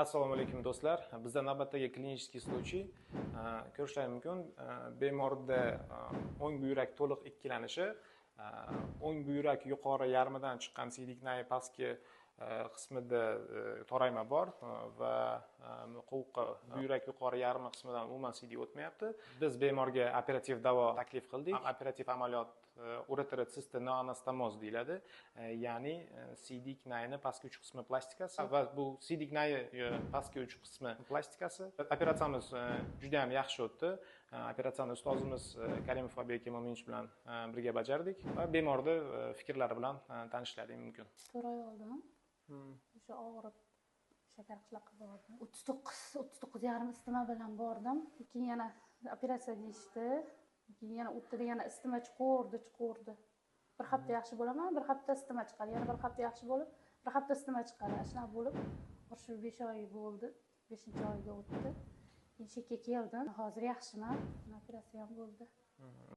Assalomu alaykum, do'stlar. Bizda navbatdagi клинический случай. Ko'rishlaring mumkin, bemorda o'ng buyrak to'liq ikkilanishi, o'ng buyrak yuqori yarmidan chiqqan siydik nayi pastki qismida torayma bor va qovuqqa buyrak yuqori yarmi qismidan umuman siydik o'tmayapti. Biz bemorga operativ davo taklif qildik. Operativ amaliyot ureterotsistoneoanastomoz deyiladi, ya'ni siydik nayini pastki uch qismi plastikasi va bu siydik nayi pastki uch qismi plastikasi. Operatsiyamiz juda ham yaxshi o'tdi. Operatsiyani ustozimiz Karimov Abeka Mo'minovich bilan birga bajardik va bemorni fikrlari bilan tanishishlaring mumkin. 4 oy oldin o'sha og'rib, Shakarqishloqqa bordim. 39, 39,5 isitma bilan bordim. Keyin yana operatsiya deyishdi. Keyin yana u yerda yana isitma chiqaverdi, chiqaverdi. Bir hafta yaxshi bo'laman, bir hafta isitma chiqadi, yana bir hafta yaxshi bo'lib, bir hafta isitma chiqadi. Ana shunaqa bo'lib, shu 5 oy bo'ldi, beshinchi oyga o'tdi. Keyin shu yerga keldim, hozir yaxshiman. Operatsiya ham bo'ldi.